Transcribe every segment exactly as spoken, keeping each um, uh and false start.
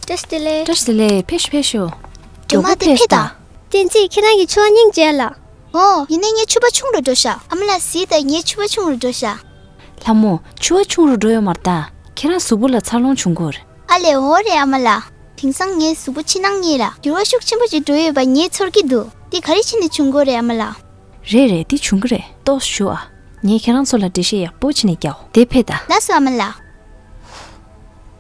བཀྲ་ཤིས་བདེ་ལེགས། བཀྲ་ཤིས་བདེ་ལེགས། ཕེབས་ཤོག་ཕེབས་ཤོག་སྒྲོལ་མ་དེ་ཕེབས་དང་། བསྟན་འཛིན། ཁྱེད་རང་གི་ཕྱུ་པ་སྙིང་རྗེ་ལ། ཨོ། ཡིན་ནའི་ངའི་ཕྱུ་པ་ཆུང་རུ་འགྲོ་ཤག་ཨ་མ་ལགས་གཟིགས་དང་། ངའི་ཕྱུ་པ་ཆུང་རུ་འགྲོ་ཤག་ལྷ་མོ། ཕྱུ་པ་ཆུང་རུ་འགྲོ་ཡོད་མ་རེད་ད། ཁྱེད་རང་གཟུགས་པོ་ལ་འཚར་ལོངས་བྱུང་གི་ཡོད་རེད། ཨ་ལས། འོ་རེད་ཨ་མ་ལགས། དེང་སང་ངའི་གཟུགས་པོ་ཕྱི་ནང་གཉིས་ལ་འགྱུར་བ་ཤུགས་ཆེན་པོ་ཅིག་འགྲོ་ཡོད་པ་ངས་ཚོར་གྱི་འདུག་འདི་ག་རེ་བྱས་ནས་བྱུང་གི་ཡོད་རེད་ཨ་མ་ལགས། རེད་རེད། འདི་བྱུང་གི་རེད། ཏོག་ཙམ་བཞུགས་ཨ། ངས་ཁྱེད་རང་ཚོ་ལ་འགྲེལ་བཤད་ཡག་པོ་བྱས་ནས་རྒྱག་དེ་ཕེབས་དང་། ལགས་སོ་ཨ་མ་ལགས།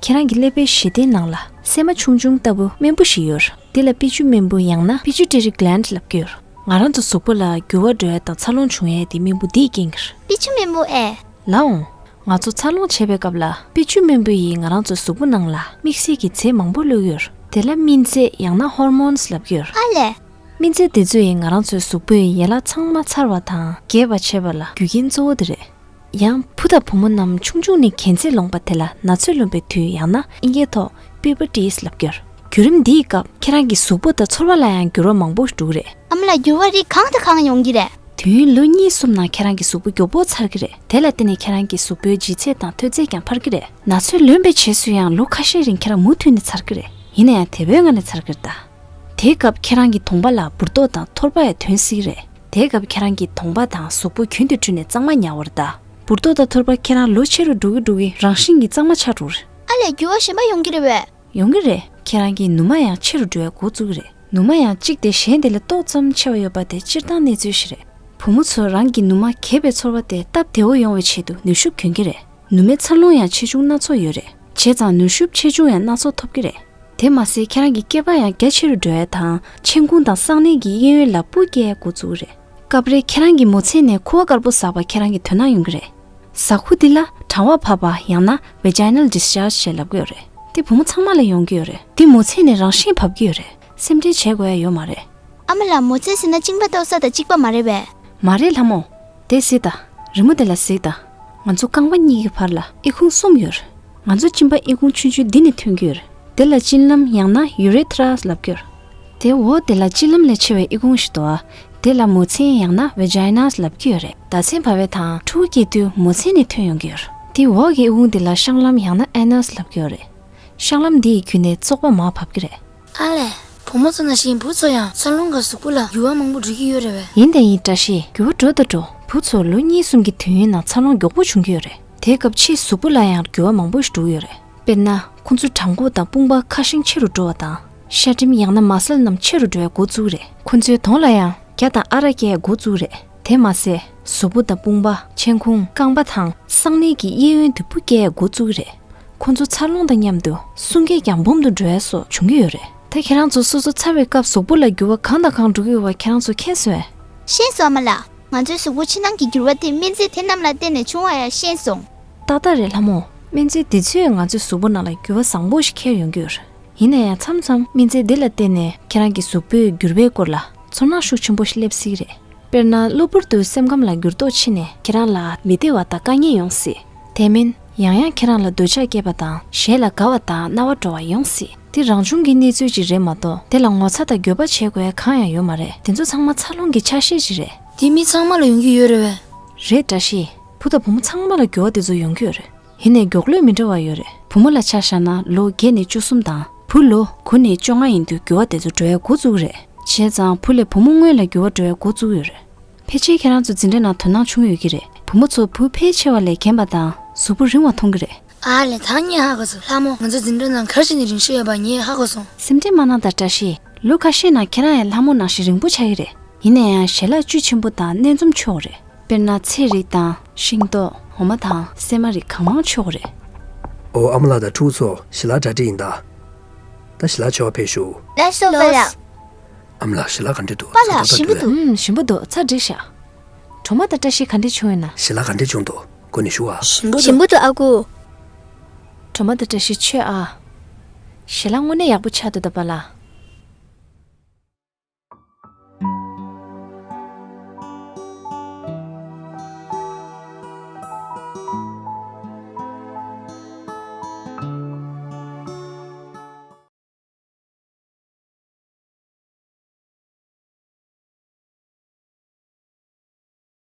ཁྱེད་རང་གི་ཀླད་པའི་གཞི་རྟེན་ནང་ལ་སྲན་མ་ཆུང་ཆུང་ལྟ་བུ་རྨེན་བུ་ཞིག་ཡོད། འདི་ལ་པི་ཅུ་རྨེན་བུ་ཡང་ན་Pituitary Gland ལབ་ཀྱི་ཡོད། ང་རང་ཚོ་གཟུགས་པོ་ལ་འགྱུར་བ་འགྲོ་ཡ་དང་འཚར་ལོངས་བྱུང་ཡ་དེ་རྨེན་བུ་འདིས་རྐྱེན་གྱིས་རེད། པི་ཅུ་རྨེན་བུ་ཨེ། ལགས་འོང་། ང་ཚོ་འཚར་ལོངས་བྱེད་པའི་སྐབས་ལ་པི་ཅུ་རྨེན་བུ་ཡིས་ང་རང་ཚོའི་གཟུགས་པོ་ནང་ལ་དམིགས་བསལ་གྱི་རྫས་མང་པོ་བླུགས་ཡོད། དེ་ལ་སྨིན་རྫས་ཡང་ན་Hormones ལབ་ཀྱི་ཡོད། ཨ་ལས། སྨིན་རྫས་དེ་ཚོ་ཡིས་ང་རང་ཚོའི་གཟུགས་པོའི་ཡན་ལག་ཚང་མ་འཚར་བ་དང་རྒྱས་པ་བྱེད་པ་ལ་རྒྱུ་རྐྱེན་གཙོ་བོ་དེ་རེད། ཡང་བུ་དང་བུ་མོ་རྣམས་ཆུང་ཆུང་ནས་གྱེན་ཚད་ལོངས་པ་དེ་ལ་ན་ཚོད་ལོན་པའི་དུས་ཡང་ན་ཨིན་སྐད་ཐོག་Puberty ལབ་ཀྱི་ཡོད། བརྒྱུད་རིམ་འདིའི་སྐབས་ཁྱེད་རང་གི་གཟུགས་པོ་དང་ཚོར་བ་ལ་ཡང་འགྱུར་བ་མང་པོ་འགྲོ་གི་རེད། ཨ་མ་ལགས། འགྱུར་བ་རིགས་གང་དང་གང་ཡོང་གི་རེད། དུས་ཡུན་ལོ་གཉིས་གསུམ་ནང་ཁྱེད་རང་གི་གཟུགས་པོ་མགྱོགས་པོ་འཚར་གྱི་རེད། དེ་ལ་བརྟེན་ནས་ཁྱེད་རང་གི་གཟུགས་པོའི་ལྗིད་ཚད་དང་མཐོ་ཚད་ཀྱང་འཕར་གྱི་རེད། ན་ཚོད་ལོན་པའི་རྗེས་སུ་ཡང་ལོ་ཁ་ཤས་རིང་ཁྱེད་རང་མུ་མཐུད་ནས་འཚར་གྱི་རེད། ཡིན་ན་ཡང་དལ་བུའི་ངང་ནས་འཚར་གྱི་རེད་ད། དེའི་སྐབས་ཁྱེད་རང་གི་གདོང་པ་ལ་འབུར་ཏོག་དང་ཐོར་པ་ཡང་ཐོན་སྲིད་ཀྱི་རེད། དེའི་སྐབས་ཁྱེད་རང་གི་གདོང་པ་དང་གཟུགས་པོ་རྒྱུན་དུ་བཀྲུས་ནས་གཙང་མ་ཉར་བ་རེད་ད། འབུར་ཏོག་དང་ཐོར་པ་ཁྱེད་རང་ལོ་ཆེ་རུ་འགྲོ་གི་འགྲོ་གི་རང་བཞིན་གྱིས་གཙང་མ་ཆགས་འགྲོ་གི་རེད། ཨ་ལས། འགྱུར་བ་གཞན་པ་ཡོང་གི་རེད་པས། ཡོང་གི་རེད། ཁྱེད་རང་གི་ནུ་མ་ཡང་ཆེ་རུ་འགྲོ་བའི་འགོ་བཙུགས་ཀྱི་རེད། ནུ་མ་ཡང་གཅིག་དེ་གཞན་དེ་ལས་ཏོག་ཙམ་ཆེ་བ་ཡོད་པ་དེ་སྤྱིར་བཏང་གནས་ཚུལ་ཞིག་རེད། བུ་མོ་ཚོས་རང་གི་ནུ་མ་གས་པའི་ཚོར་བ་དེ་སྟབས་བདེ་བོ་ཡོང་བའི་ཆེད་དུ་ནུས་ཤུགས་གྱོན་གྱི་རེད། ནུ་མའི་འཚར་ལོངས་ཡང་ཆེ་ཆུང་སྣ་ཚོགས་ཡོད་རེད། བྱས་ཙང་ནུས་ཤུགས་ཆེ་ཆུང་ཡང་སྣ་ཚོགས་ཐོབ་ཀྱི་རེད། དེ་མ་ཟད་ཁྱེད་རང་གི་སྐེད་པ་ཡང་རྒྱ་ཆེ་རུ་འགྲོ་ཡ་དང་མཆན་ཁུང་དང་གསང་གནས་ཀྱི་གཡས་གཡོན་ལ་སྤུ་སྐྱེ་ཡ་འགོ་བཙུགས་ཀྱི་རེད། སྐབས་རེ་ཁྱེད་རང་གི་མོ་ཚེ་ནས་ཁུ་བ་དཀར་པོ་ཟག་པ་ཁྱེད་རང་གིས་དོད་ན་ཡོང་གི་རེད། ཟ་ཁུ་འདི་ལ་གྲང་བ་བབས་པ་ཡང་ན་Vaginal Discharge ཞེས་ལབ་ཀྱི་ཡོད་རེད། འདི་བུ་མོ་ཚང་མ་ལ་ཡོང་གི་ཡོད་རེད། འདི་མོ་ཚེ་ནས་རང་བཞིན་བབས་ཀྱི་ཡོད་རེད། སེམས་ཁྲལ་བྱེད་དགོས་ཡ་ཡོད་མ་རེད། ཨ་མ་ལགས། མོ་ཚེ་ཟེར་ན་གཅིན་པ་གཏོགས་ས་དང་གཅིག་པ་མ་རེད་པས། མ་རེད་ལྷ་མོ། དེ་གཟིགས་དང་། རི་མོ་དེ་ལ་གཟིགས་དང་། ང་ཚོ་རྐང་པ་གཉིས་ཀྱི་བར་ལ་ཨི་ཁུང་གསུམ་ཡོད་རེད། ང་ཚོ་གཅིན་པ་ཨི་ཁུང་ཆུང་ཆུང་འདི་ནས་ཐོན་གྱི་ཡོད་རེད། དེ་ལ་གཅིན་ལམ་ཡང་ན་Urethra ལབ་ཀྱི་ཡོད་རེད། དེ་འོག་དེ་ལ་གཅིན་ལམ་ལས་ཆེ་བའི་ཨི་ཁུང་ཞིག་འདུག་ཨ། དེ་ལ་མོ་ཚེ་ཡང་ན་Vagina ལབ་ཀྱི་ཡོད་རེད། ཟླ་མཚན་བབས་པའི་དང་ཕྲུ་གུ་སྐྱེ་དུས་མོ་ཚེ་ནས་ཐོན་ཡོང་གི་ཡོད་རེད། དེ་འོག་གི་ཨི་ཁུང་དེ་ལ་བཤང་ལམ་ཡང་ན་Anus ལབ་ཀྱི་ཡོད་རེད། བཤང་ལམ་འདི་ཡི་བརྒྱུད་ནས་བཙོག་པ་མར་བབས་ཀྱི་རེད། ཨ་ལས། བུ་མོ་ཚོ་ནང་བཞིན་བུ་ཚོ་ཡང་འཚར་ལོངས་སྐབས་གཟུགས་པོ་ལ་འགྱུར་བ་མང་པོ་འགྲོ་གི་ཡོད་རེད་པས། ཡིན་དང་ཡིན། བཀྲ་ཤིས། འགྱུར་བ་འགྲོ་དང་འགྲོ། བུ་ཚོ་ལོ་གཉིས་གསུམ་གྱི་དུས་ཡུན་ནང་འཚར་ལོངས་མགྱོགས་པོ་བྱུང་གི་ཡོད་རེད། དེའི་སྐབས་ཕྱིའི་གཟུགས་པོ་ལ་ཡང་འགྱུར་བ་མང་པོ་ཞིག་འགྲོ་གི་ཡོད་རེད། དཔེར་ན། ཁོ་ཚོའི་བྲང་ཁོག་དང་དཔུང་པ་ཁ་ཤིང་ཆེ་རུ་འགྲོ་བ་དང་། ཤ་གྲིམ་ཡང་ན་Muscle རྣམས་ཆེ་རུ་འགྲོ་བའི་འགོ་བཙུགས་རེད། ཁོ་ཚོའི་གདོང་ལ་ཡང་རྒྱ་དང་ཨ་རག་སྐྱེ་ཡའི་འགོ་བཙུགས་རེད། དེ་མ་ཟད་གཟུགས་པོ་དང་དཔུང་པ། མཆན་ཁུང་། རྐང་པ་དང་གསང་གནས་ཀྱི་གཡས་གཡོན་དུ་སྤུ་སྐྱེ་ཡའི་འགོ་བཙུགས་རེད། ཁོ་ཚོ་འཚར་ལོངས་དང་མཉམ་དུ་གསུང་སྐད་ཀྱང་འབུམ་དུ་འགྲོ་ཡ་སོགས་བྱུང་གི་ཡོད་རེད། ད་ཁྱེད་རང་ཚོ་སོ་སོ་འཚར་བའི་སྐབས་གཟུགས་པོ་ལ་འགྱུར་བ་གང་དང་གང་འགྲོ་གི་ཡོད་པ་ཁྱེད་རང་ཚོ་མཁྱེན་སོང་ངས། ཤེས་སོང་ཨ་མ་ལགས། ང་ཚོའི་གཟུགས་པོ་ཕྱི་ནང་གི་འགྱུར་བ་དེ་སྨན་རྫས་དེ་རྣམས་ལ་བརྟེན་ནས་བྱུང་བ་ཡང་ཤེས་སོང་། ཏག་ཏག་རེད་ལྷ་མོ། སྨན་རྫས་འདི་ཚོས་ང་ཚོའི་གཟུགས་པོ་ནང་ལ་འགྱུར་བ་བཟང་པོ་ཞིག་འཁྱེར་ཡོང་གི་ཡོད་རེད། ཡིན་ན་ཡང་མཚམས་མཚམས་སྨན་རྫས་འདི་ལ་བརྟེན་ནས་ཁྱེད་རང་གི་གཟུགས་པོའི་འགྱུར་བའི་སྐོར་ལ་ཚོར་སྣང་ཤུགས་ཆེན་པོ་ཞིག་སླེབས་སྲིད་ཀྱི་རེད། དཔེར་ན་གློ་བུར་དུ་སེམས་ཁམས་ལ་འགྱུར་ལྡོག་ཕྱིན་ནས་ཁྱེད་རང་ལ་མི་བདེ་བ་དང་དཀའ་ངལ་ཡོང་སྲིད། དེ་མིན་ཡང་ཡང་ཁྱེད་རང་ལ་འདོད་ཆགས་སྐྱེས་པ་དང་གཞན་ལ་དགའ་བ་དང་རྣ་བ་འགྲོ་བ་ཡོང་སྲིད། དེ་རང་བྱུང་གི་གནས་ཚུལ་ཅིག་རེད་མ་གཏོགས་དེ་ལ་ངོ་ཚ་དང་འགྱོད་པ་བྱེད་དགོས་ཡ་གང་ཡང་ཡོད་མ་རེད། དེ་ཚོ་ཚང་མ་འཚར་ལོངས་ཀྱི་ཆ་ཤས་ཅིག་རེད། དེ་མི་ཚང་མ་ལ་ཡོང་གི་ཡོད་རེད་པས། རེད་བཀྲ་ཤིས། བུ་དང་བུ་མོ་ཚང་མ་ལ་འགྱུར་བ་དེ་ཚོ་ཡོང་གི་ཡོད་རེད། ཡིན་ནའི་མགྱོགས་ལོས་མི་འདྲ་བ་ཡོད་རེད། བུ་མོ་ལ་ཆ་བཞག་ན་ལོ་བརྒྱད་ནས་བཅུ་གསུམ་དང་བུ་ལོ་དགུ་ནས་བཅོ་ལྔ་ཡིན་དུས་འགྱུར་བ་དེ་ཚོ་འགྲོ་ཡ་འགོ་བཙུགས་རེད། བྱས་ཙང་བུ་ལས་བུ་མོ་སྔོན་ལ་འགྱུར་བ་འགྲོ་ཡ་འགོ་བཙུགས་ཡོད་རེད། ཕལ་ཆེར་ཁྱེད་རང་ཚོ་འཛིན་གྲྭ་ནང་དོ་སྣང་བྱུང་ཡོད་ཀྱི་རེད། བུ་མོ་ཚོ་བུ་ཕལ་ཆེ་བ་ལས་རྒན་པ་དང་གཟུགས་པོ་རིང་བ་མཐོང་གི་རེད། ཨ་ལས། ད་ངས་ཧ་གོ་སོང་ལྷ་མོ། ང་ཚོ་འཛིན་གྲྭ་ནང་ག་རེ་བྱས་ནས་རིང་ཤོས་ཡོད་པ་ངས་ཧ་གོ་སོང་། སེམས་ཁྲལ་མ་གནང་དང་བཀྲ་ཤིས། ལོ་ཁ་ཤས་ནང་ཁྱེད་རང་ཡང་ལྷ་མོ་ནང་བཞིན་རིང་པོ་ཆགས་ཀྱི་རེད། ཡིན་ན་ཡང་ཞལ་ལག་བཅུད་ཆེན་པོ་དང་སྣ་འཛོམས་ཆོག་རེད། དཔེར་ན་ཚལ་རིགས་དང་ཤིང་ཏོག་འོ་མ་དང་སྲན་མ་རིགས་གང་མང་ཆོག་རེད། ཨོ། ཨ་མ་ལགས་དང་ཕྲུ་གུ་ཚོ་ཞལ་ལག་གྲ་སྒྲིག་ཡིན་ད། ད་ཞལ་ལག་མཆོད་པར་ཕེབས་ཤོག་ལགས་སོ་པཱ་ལགས། ཨ་མ་ལགས་ཞལ་ལག་ག་འདྲ་འདུག་པཱ་ལགས་ཞིམ་པོ་འདུག་ཨུམ། ཞིམ་པོ་འདུག་ཚར་སྒྲིགས་ཤག་གྲོ་མ་དང་བཀྲ་ཤིས་ག་འདྲ་བྱུང་ཡོད་ན། ཞལ་ལག་ག་འདྲ་བྱུང་འདུག་སྒོ་ནས་ཞུ་ཨ། ཞིམ་པོ་འདུག་ཞིམ་པོ་འདུག་ཨ་ཁུ། གྲོ་མ་དང་བཀྲ་ཤིས་མཆོད་ཨ། ཞལ་ལག་དངོས་གནས་ཡག་པོ་ཆགས་འདུག་ད་པཱ་ལགས།